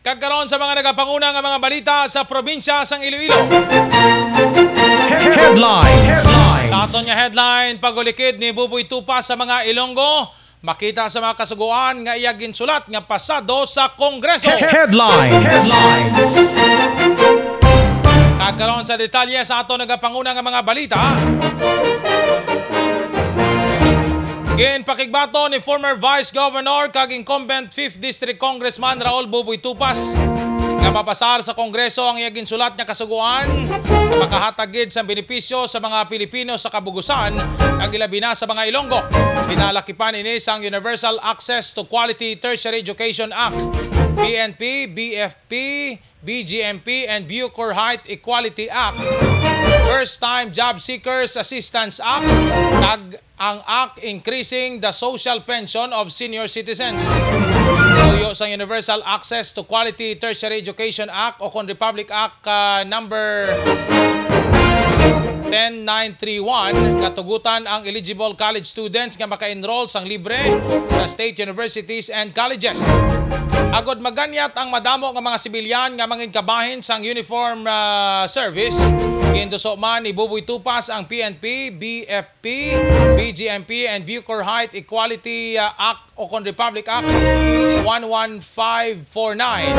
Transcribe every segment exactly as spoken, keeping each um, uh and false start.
Kag karon sa mga nagapanguna nga mga balita sa probinsya sang Iloilo. Headlines. Sa aton nga headline, pag-ulikid ni Buboy Tupas sa mga Ilonggo, makita sa mga kasugoan nga iya ginsulat nga pasado sa Kongreso. Headlines. Headlines. Kag karon sa detalye sa aton nagapanguna nga mga balita. Ginpakigbaton ni former Vice Governor kag incumbent fifth District Congressman Raul Buboy Tupas nga mapasar sa Kongreso ang iya ginsulat nga kasugoan nga makahatag gid sang benepisyo sa mga Pilipino sa kabugusan, kag ilabi na sa mga Ilonggo. Ginalakipan ini sang Universal Access to Quality Tertiary Education Act, P N P, B F P, B G M P, and Bucor Height Equality Act, First Time Job Seekers Assistance Act, kag ang Act Increasing the Social Pension of Senior Citizens. Tuyo sang Universal Access to Quality Tertiary Education Act, o kon Republic Act, ah, number ten nine three one, nga tugutan ang eligible college students nga maka-enroll sang libre sa state universities and colleges. Agod maganyat ang madamo nga mga sibilyan nga mangin kabahin sang uniform, ah, service, ginduso man ni Buboy Tupas ang P N P, B F P, B G M P, and Bucor Height Equality, ah, Act, o kon Republic Act one one five four nine.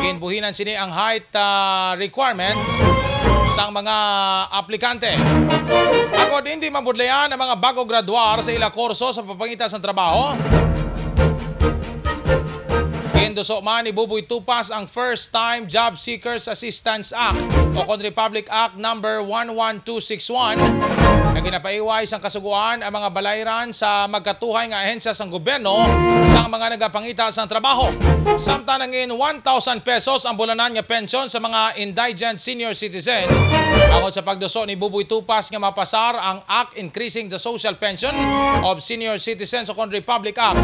Ginbuhinan sini ang height, ah, requirements sang mga aplikante. Agod hindi mabudlayan ang mga bago graduar sa ila kurso sa pagpangita sang trabaho, ginduso man ni Buboy Tupas ang First Time Job Seekers Assistance Act, o kon Republic Act number one one two six one, nga ginapaiway sang kasugoan ang mga balayran sa magkatuhay nga ahensya sang gobyerno sang mga nagapangita sang trabaho. Samtang nangin one thousand pesos ang bulanan nga pensyon sa mga indigent senior citizen, bangod sa pagduso ni Buboy Tupas nga mapasar ang Act Increasing the Social Pension of Senior Citizens, o kon Republic Act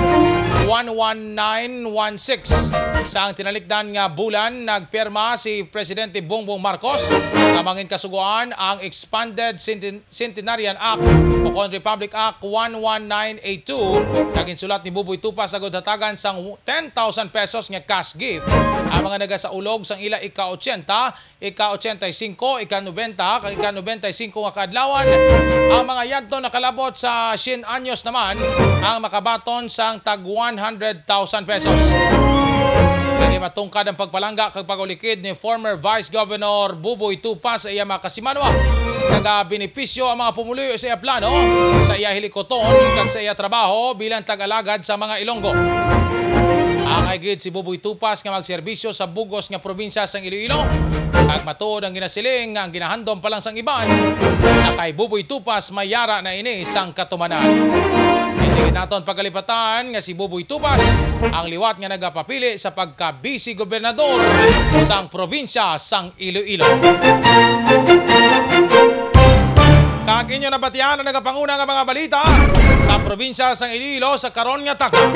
one one nine one six. Sang tinalikdan nga bulan, nagpirma si Presidente Bongbong Marcos nga mangin kasugoan ang Expanded Centen-, Centenarian Act, o kon Republic Act one one nine eight two, nga ginsulat ni Buboy Tupas agud hatagan sang ten thousand pesos nga cash gift ang mga nagasaulog sang ila ika-ochenta, ika-ochenta y cinco, ika-nobenta, kag ika-nobenta y cinco nga kaadlawan. Ang mga yadto nakalabot sa syen anyos naman ang makabaton sang tag one hundred thousand pesos. Kini matungkad ang pagpalangga kag pag-ulikid ni former Vice Governor Buboy Tupas sa iya mga kasimanwa. Nagabenepisyo ang mga pumuluyo sa iya plano, sa iya hilikuton, kag sa iya trabaho bilang tag-alagad sa mga Ilonggo. Angay gid si Buboy Tupas nga magserbisyo sa bug-os nga probinsya sang Iloilo, kag matuod ang ginasiling nga ang ginahandom pa lang sang iban, nga kay Buboy Tupas may yara na ini sang katumanan. Hindi gid naton pagalipatan nga si Buboy Tupas ang liwat nga nagapapili sa pagka-vice gobernador sang probinsya sang Iloilo. Kag inyo nabatian ang nagapanguna nga mga balita sa probinsya sang Iloilo sa karon nga takna.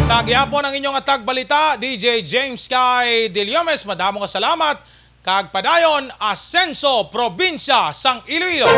Sa gihapon ang inyong atag balita, D J James Sky Deliomes, madamo nga salamat, kag padayon, Asenso, probinsya sang Iloilo.